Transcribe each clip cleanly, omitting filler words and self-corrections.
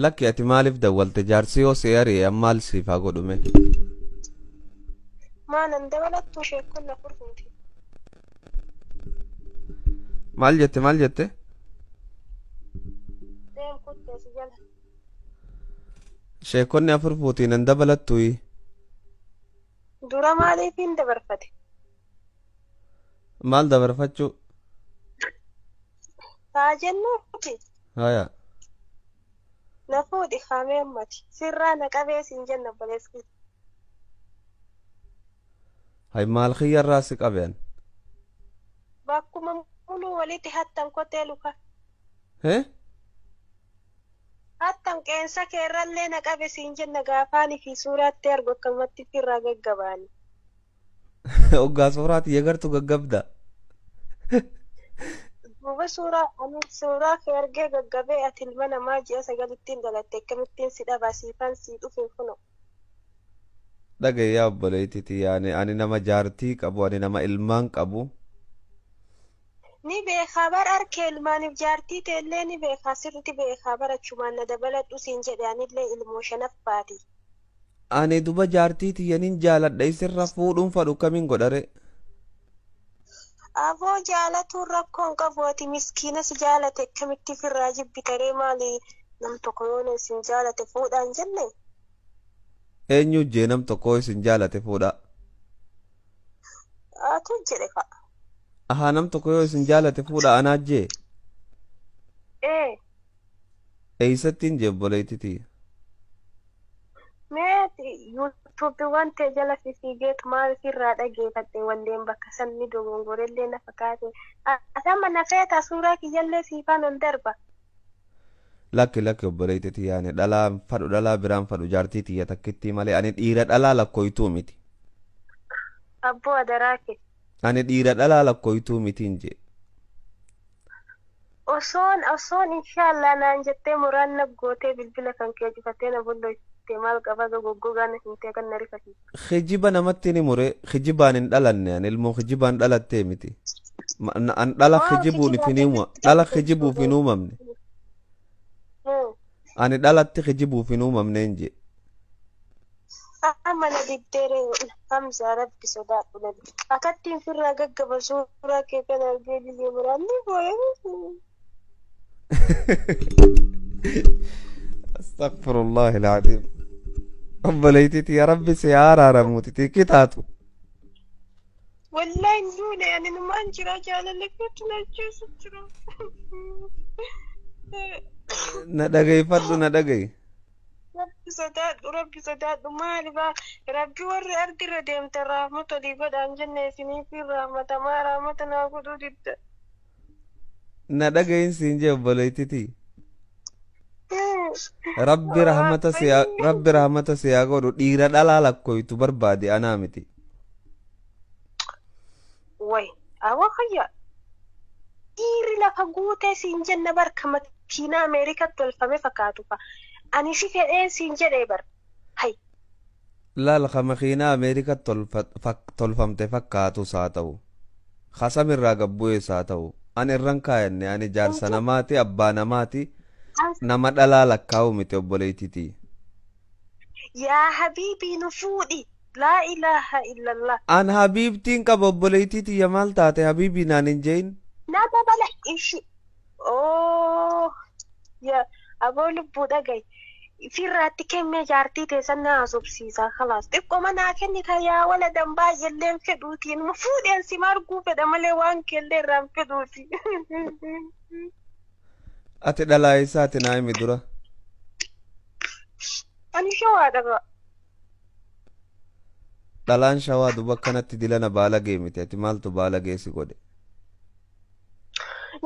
Lakki, ati maaliif dawwalte? Jaarsi yoo si ari'e amma maal siif haa godhume? Maalan dabalattuu sheekonni afur fuuti. Maal jette, maal jette? Deem kuttee si jala. Sheekonni afur fuutiin hin dabalattuyi. Dura maaliif hin dabarfate? Maal dabarfachuu? Haa jennuuti. Haya. Na fuudhi haamee ammati. Sirraa na qabee siin jenna obboleessi. Hay, maal kiyyarraa si qabeen? Bakkuma muluu walitti hattan kotee luka. Hee? Hattan qeensa keerrallee na qabe siin jenna gaafaanii fi suuraatti argu akkanumatti firraa gaggabaani. Hoggaa suuraati yegartu gaggabda. Duuba suuraa ani suuraa kee argee gaggabee, ati ilma namaa ji'a sagalittiin dhalatte akkamittiin si dhaba, siifan sii dhufe kuno. Dhagaye yaa obboleettiti, yaani ani nama jaartii qabu, ani nama ilmaan qabu. Ni beekaa bar, arkee ilmaaniif jaartii teellee ni beekaa, sirriitti beekaa bar, achumaan na dabaladhu siin jedhe, anillee ilmoo shanaffaati. Ani duba jaartii tiyyanin jaaladha, isirra fuudhuun fadhu, kamiin godhare? Aboo, jaalatuun rakkoon qabu, ati miskiina si jaalate akkamitti firraa jibbitaree? Maali, nam tokko yoo isin jaalate fuudhaan jenne? Eenyu jee nam tokko isin jaalate fuudha? Atu jedhe fa'a. Ahaa, nam tokko yoo isin jaalate fuudha anaa jee? Ee. Eeysattiin jee, obboleettiti? Mee yuutuubiiwwan ta'e jala fiigeetu maal irraa dhageeffadhe, walleen bakka sanni dogongorellee na fakkaate. Atama na feeta, suuraa kiyyallee siifaan ol darba. Lakki, lakki, obboleettiti, yaani dhalaa fadhu, dhalaa biraan fadhu, jaartii tiyya takkittii malee ani dhiira dhalaa lakkooytuu miti. Abboo, adaraa kee. Ani dhiira dhalaa lakkooytuu mitiin jee. Osoon inshaallah naan jettee muraan na gootee bilbila kan kee cufattee na bolloyte maal qaba, goggogaa na himtee kan na rifachiisu. Kijiba namatti ni mure, kijibaan hin dhalanne, ani ilmoo kijibaan dhalattee miti. An dhala kijibuun hin uuma, dhala kijibuuf hin uumamne. Ani dhalatti kijibuuf hin uumamne hin jee. Amma na diddeere Hamza, rabbi sodaadhu nabi. Akattiin firraa gaggaba suuraa kee kana argee biyya muraan ni boo'e. أستغفر الله العظيم، obboleettiti, ya rabbi si araaramuuti kitaatu. Wallahi hin duune, ani numaan jira, jaalala keetu na ajjeesu jira. Na dhageeffadhu, na dhagayi. Rabbi sodaadhu, rabbi sodaadhu, maali baa rabbi warri ardirra deemtan rahmata olii godhaan jenne, isiniif rahmatamaa rahmata naa godhuu didda. Na dhagayin siin jee, obboleettiti. Rabbi rahmata si rabbi rahmata si haa godhu, dhiira dhalaa lakkooytu barbaade anaa miti. Way awwa kayya, dhiirri lafa guutee siin jenna barka makiinaa Ameerikatti tolfame fakkaatu fa. Ani si fedheen siin jedhee bar. Hay. Laal, ka makiinaa Ameerikatti tolfamte fakkaatus haa ta'u, kasamirraa gabbu'ees haa ta'u, ani irran kaayanne, ani jaarsa namaati, abbaa namaati, nama dhalaa lakkaa'u miti, obboleettiti. Yaa habiibii, nu fuudhi. Laa ilaaha illallah. An habiibtiin qaba, obboleettii tiyya, maal taate, habiibii naan hin jeein. Na dabala ishi. Oo. Yaa aboo, lubbuu dhagayi. Firraatti kennee jaartii teessan na haasofsiisa khalaas. Xiqqooma naa kennita yaa waladan, baay'eelleen fedhuutiin fuudheen si marguu fedha malee waan keellee irraan fedhuuti. Ati dhalaa isaati naa himi dura. Ani shawaadha ba. Dhalaan shawaa duba akkanatti dilana baalagee miti, ati maaltu baalagee si godhe?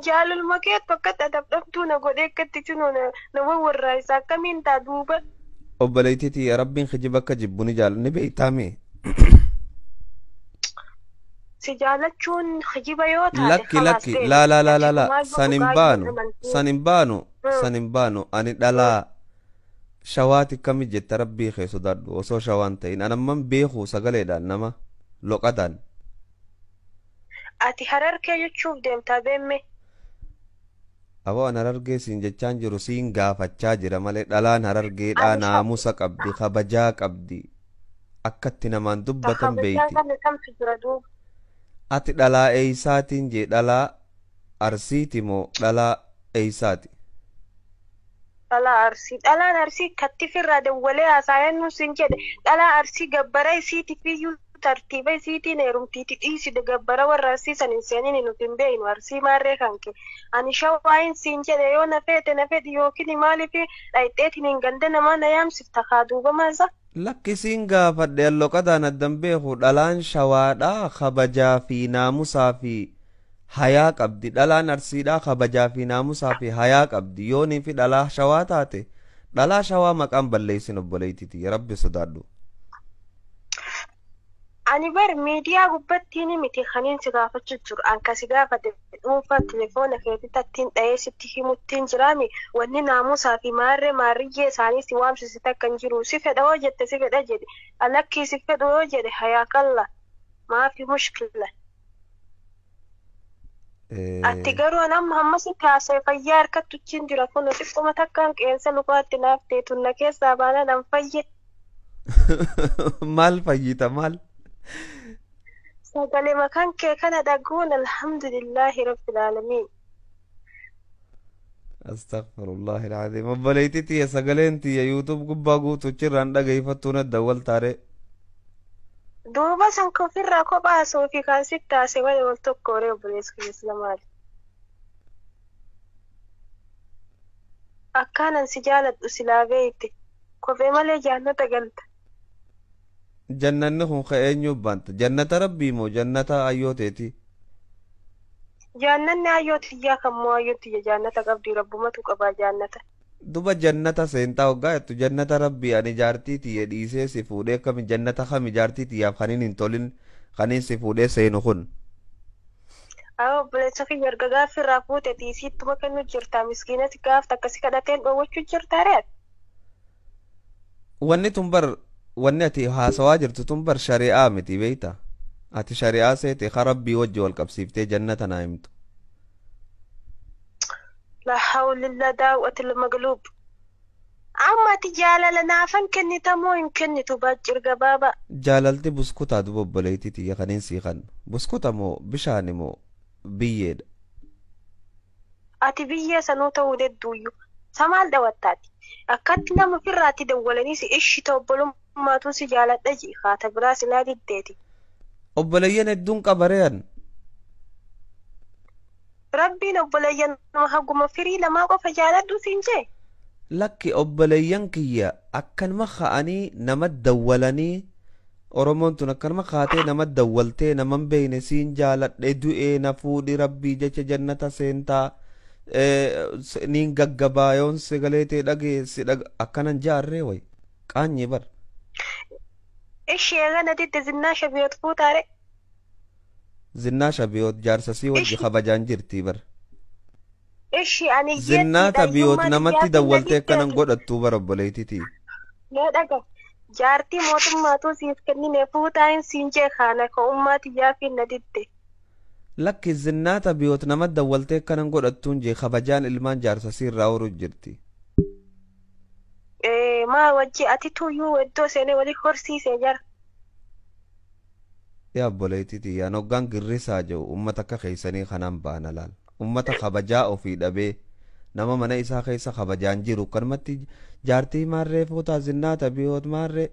Jaalaluma keetu akkatti adabdhabduu na godhee, akkatti cinoo na wawwarraayisa, akkamiin taa duuba. Obboleettii tiyya, rabbiin kijiba akka jibbu ni jaal ni beeytaami. Si jaalachuun kijiba yoo taate. Lakki, lakki, laa laa laa laa laa, san hin baanu, san hin baanu, san hin baanu. Ani dhalaa shawaati kami jetta? Rabbii kee sodaadhu, osoo shawaan ta'in anamman beeku sagaleedhaan nama loqataan. Ati hararkee jechuuf deemtaa beemme. Aboo an Harargee siin jechaan jiru, siin gaafachaa jira malee. Dhalaan Harargeedhaa Ani naamusa qabdi, kabajaa qabdi, akkatti namaan dubbatan kabajaa beeyti. Kana kamtu jira duuba? Ati dhalaa eeysaatiin jee? Dhalaa Arsiiti moo dhalaa eeysaati? Dhalaa Arsii. Dhalaan Arsii katti firraa dawwalee haasa'an siin jedhe. Dhalaa Arsii gabbara isiitiif iyyuu tartiiba isiitiin heerumtiiti dhiiside. Gabbara warra Arsii san hin seenin, nuti hin beeynu Arsii maarree kanke. Ani Shawaayin siin jedhe. Yoo na feete na fedhi, yookiin maaliif dhayxeetiin hin ganda namaa na yaamsifta kaa duuba maasa? Lakkisiin gaafadhe, alloqadaan addan beeku. Dhalaan Shawaadhaa kabajaa fi naamusaa fi hayaa qabdi. Dhalaan Arsiidhaa kabajaa fi naamusaa fi hayaa qabdi. Yoonii fi dhalaa Shawaa taate, dhalaa Shawaa maqaan balleessin. Obboleeytiti, rabbi sodaadhu. Ani bar miidiyaa gubbattiin miti kaniin si gaafachuu jiru. An kasi gaafate dhuunfaa telefoona keetitti attiin dha'ee sitti himuttiin jiraami. Wanni naamusaa fi maarree maarriyyee isaanii si waamsise takka hin jiru. Si fedha hoo jette, si fedha jedhe. Alakkii si fedhu yoo jedhe, hayaa kalla. Maafi mushkila. Ati garuu an amma hamma si kaasee fayyaa harkattu hin jira, kun xiqquma takkaan qeensa lukaatti naaf teetu na keessaa baanaan an fayye. Maal fayyita, maal? Sagalee makan kee kana dhaguun alhamdulillahi rabbil aalamiin. Astaghfirullah alazim. Obboleetti tiyya, sagaleen tiyya YouTube gubbaa guutuchirraan dhageeffattuu na dawwaltaare. Duuba san ofirraa kophaa soofii kan sitti haasee wal wal tokko horee, obboleessa keessa maali? Akkaanan si jaaladhu silaa beeyte. Kophee malee jaannata galta. Jannanni kun ka eenyuuf baanta? Jannata rabbii moo jannata ayyooteeti? Jaannanni ayyoo tiyyaa kan moo ayyoo tiyya jaannata qabdi, rabbumatu qabaa jaannata. Duba jannata seentaa hoggaa jettu, jannata rabbii, ani jaartii tiyya dhiisee si fuudhee kami jannata kami jaartii tiyyaaf kaniin hin tolin kaniin si fuudhee seenu kun? Haa, obboleessa kiyya, erga gaaffii fuute tiisiittuma kennu jirta, miskiinati gaafta akkasi kadhateen dhoowwachuu jirta ree. Wanni tun bar, wanni ati haasawaa jirtu tun bar shari'aa miti, beeyta? Ati shari'aa seete ka rabbii wajji wal qabsiiftee jannata naa himtu. La hawlillah daawwatil magluub. Amma ati jaalala naafan kennita moo hin kennitu, baajjir gabaabaa? Jaalalti buskutaa duba, obboleettii tiyya, kaniin sii kan buskuta moo bishaani moo biyyeedha? Ati biyyee sanuu ta'uu dedduuyyuu. Samaal dawattaati. Akkatti nama ofirraatti dawwalanii si ishita obbolummaatu si jaaladha ji haata biraa silaa diddeeti. Obboleeyyan hedduun qabareeyan. Rabbiin obboleeyyan haguma firii lamaa qofa jaaladhu siin jee. Lakki, obboleeyyan kiyya akkanuma ka'anii nama dawwalanii, Oromoon tun akkanuma kaatee nama dawwaltee naman beeyne siin jaaladhe, du'ee na fuudhi, rabbii jecha jannata seentaa, niin gaggabaa yoon sagalee tee dhagee si dhaga akkanan jaarree way qaanyee bar. Ishee gana didde, zinnaa shabiyoot fuutaare. Zinnaa shabiyoot jaarsa sii wajji kabajaan jirtii bar. Ishee ani Zinnaa tabiyoot namatti dawwaltee akkanan godhattuu bara, obboleettitii. Mee dhaga, jaartii mootummaatu siif kennine fuutaan siin jee kaana ka'ummaa tiyyaa fi na didde. Lakki, zinnaa tabiyoot nama dawwaltee akkanan godhattuun jee, kabajaan ilmaan jaarsa siirraa horuu jirti. Maa wajji ati tuyyuu iddoo seenee walii horsiisee jara. Yaa obboleettitii, yaan hoggaan girrisaa jiru ummata akka keessanii kanaan baana laal. Ummata kabajaa ofii dhabee nama mana isaa keessa kabajaan jiru kanumatti jaartii maarree fuutaa, zinnaa tabiyoot maarree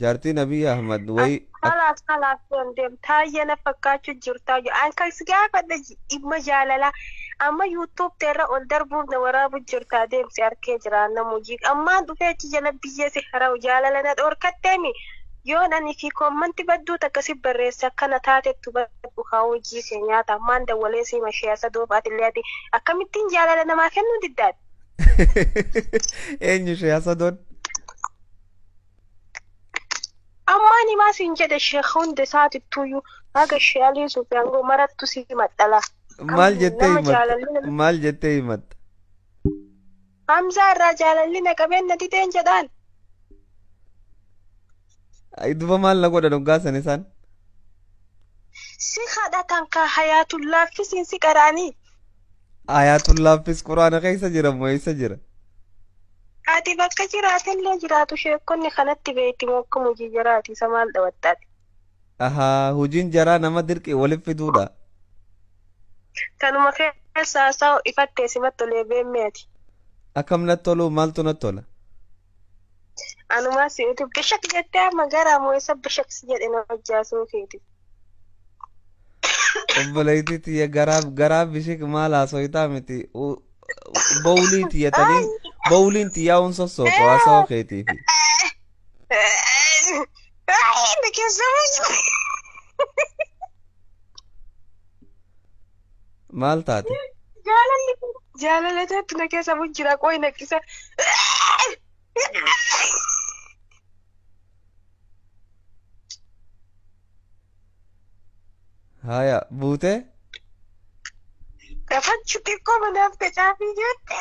jaartii Nabii Ahmad wayi. Kalaas kalaas, deem taayyee na fakkaachuu jirtaa. An kan si gaafadhe dhimma jaalalaa, amma YouTube teerra ol darbuuf na waraabu jirtaa, deemsi arkee jira namujii ammaan dhufee achi jala biyya si hara'u jaalala na dhoorkatteemi. Yoon ani fi koommanti badduu takka si barreesse akkana taatettu baddu haa hojii kee nyaata. Ammaan dawwalee si mashee asa duuba atillee ati akkamittiin jaalala namaa kennuu diddaati? Eenyu ishee hasadoon? Ammaan himaa siin jedhe, sheekh hunda isaatittuyyuu haga ishee Alii Sufiyaan marattu si maxxala. Maal jettee himatta? Maal jettee himatta? Hamzaa irraa jaalalli na qabeen na dideen jedhaan. Duba maal na godhan hoggaasan isaan? Si kadhatan ka hayaatullaaffisiin si qara'anii. Ayaatullaaffis quraana keessa jira moo eessa jira? Ati bakka jiraatellee jiraatu sheekonni kanatti beekti moo akkam hojii jaraati isa maal dhawattaati. Ahaa, hojiin jaraa nama dirqii waliif fiduudha. Kanuma keessa haasaa ifattee simatti tolee beemmeeti. Akkam natti toluu maaltu natti tola? Anumaa si uti bishak jettee amma garaa moo isa bishak si jedhe na hojjaasuu keeti. Obboleettii tiyya garaa bishik maal haasoyitaa miti. Bowlii tiyya taniin bowliin tiyyaa un sossoofo haasawaa keetiifi. Na keessa Maal taate? Jaalalli jaalala teettu na keessa jira qoy naqisa. Haya buutee? Kafachu xiqqoo manaaf tacaafii jette.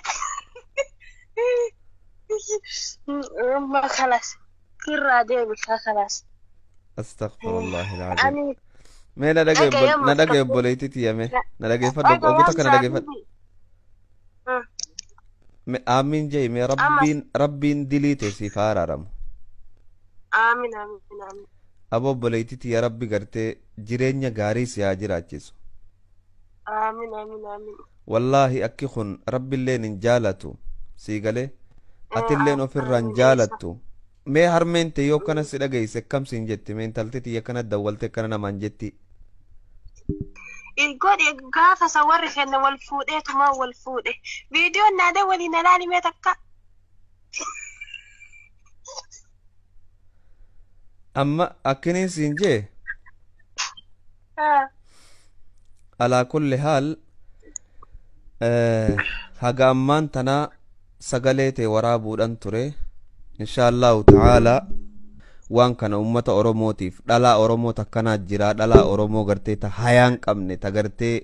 Amma kalas irraa deemi kalas. Astaghfirullah alazim. Ani Mee na dhagaye dhagaye na dhagaye obboleettii tiyya mee na dhageeffadhu oggota kana dhageeffadhu. Mee aamin jee mee rabbiin rabbiin dilii ta'e siif haa araaramu. Aamin aamin aamin. Abo obboleettii tiyya rabbi gartee jireenya gaarii si haa jiraachisu. Aamin aamin aamin. Wallaahi akki kun rabbiilleen hin jaalatu sii galee atilleen ofirraa hin jaalattu. Mee harmeen ta'e yoo akkana si dhageesse akkam siin jetti mee intalti tiyya akkana dawwalte akkana namaan jetti. Godhe gaafa isa warri kenna wal fuudheetumaa wal fuudhe. Viidiyoon naada waliin alaali mee takka. Amma akkiniin siin jee alaa kulli haal haga ammaan tanaa sagalee ta'e waraabuudhaan ture insha allahu ta'aalaa waan kana ummata oromootiif dhalaa oromoo takkanaa jira dhalaa oromoo gartee ta hayaan qabne ta gartee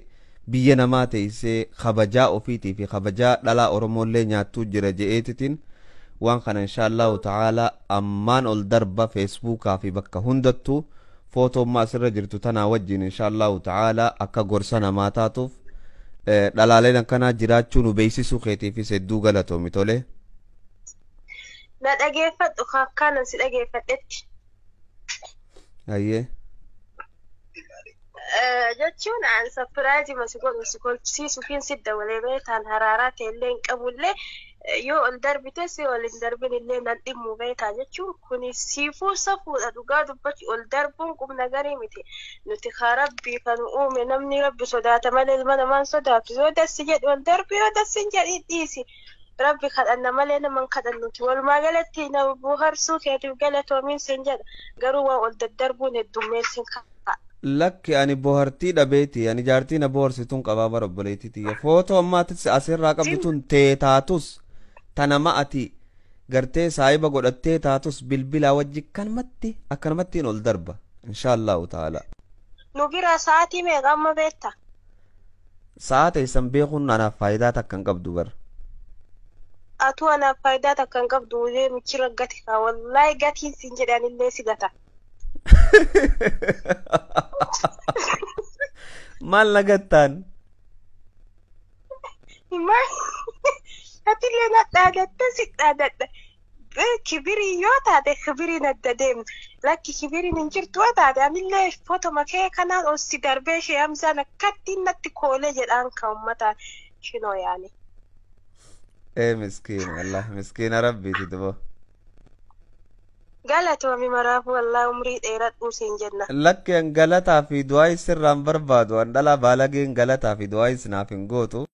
biyya namaa teessee kabajaa ofiitii fi kabajaa dhalaa oromoollee nyaattuu jira je'eetitiin waan kana insha allahu ta'aalaa ammaan ol darba feesbuukaa fi bakka hundattuu footoo asirra jirtu tanaa wajjin insha allahu ta'aalaa akka gorsa namaa taatuuf dhalaaleen akkanaa jiraachuu nu beeksisuu keetiifis hedduu galatoomi tole. Na dhageeffadhu akkaanan si dhageeffadhetti. Hayyee. Jechuun an sapiraayizii si godhu si kolchisiisuufiin si dabalee beektaan haraaraa ta'ellee hin qabullee yoo ol darbite si ol hin darbin illee nan dhimmu beektaa jechuun kuni siifuu safuudha dhugaa dubbachi ol darbuun qubna garii miti nuti kaa rabbii kan uume namni rabbi sodaata malee ilma namaan sodaatu yoo dassi jedhu ol darbi yoo dassi hin jedhin dhiisi rabbi kadhanna malee naman kadhannuti walumaa galatti na bohaarsuu keetiif galatoomiin sin jedha garuu waa ol daddarbuun heddummeessin ka'a. Lakki ani bohartii dhabeeti ani jaartii na boharsituun qabaa bara obboleettii tiyya footoo ammaatis asirraa qabdu tun tee taatus tanama ati gartee saahiba godhattee taatus bilbilaa wajji kanumatti akkanumattiin ol darba insha allahu ta'ala. Nu bira sa'aatii meeqa amma beekta? Sa'a teessan beekuun anaaf faayidaa takka hin qabdu bara. Atuu anaaf faayidaa takka hin qabdu michi raggate kaa wallaahi gatiin siin jedhan illee si gata. Maal na gattaan? Maal atillee na dhaadatta si dhaadadha. Kibirii yoo taate kibiriin adda deemna. Lakki kibiriin hin jirtu yoo taate anillee footoma kee kanaan ol si darbee ishee hamzaan akkattiin natti koolee jedhaan kan uummataan shinoo yaani. Ee miskiina wallah miskiina rabbiiti dubo. Galatoomi maraafu wallaahi umrii dheeradhuu siin jenna. Lakki an galataa fi du'aa isirraan barbaadu an dhalaa baalageen galataa fi du'aa isinaaf hin gootu.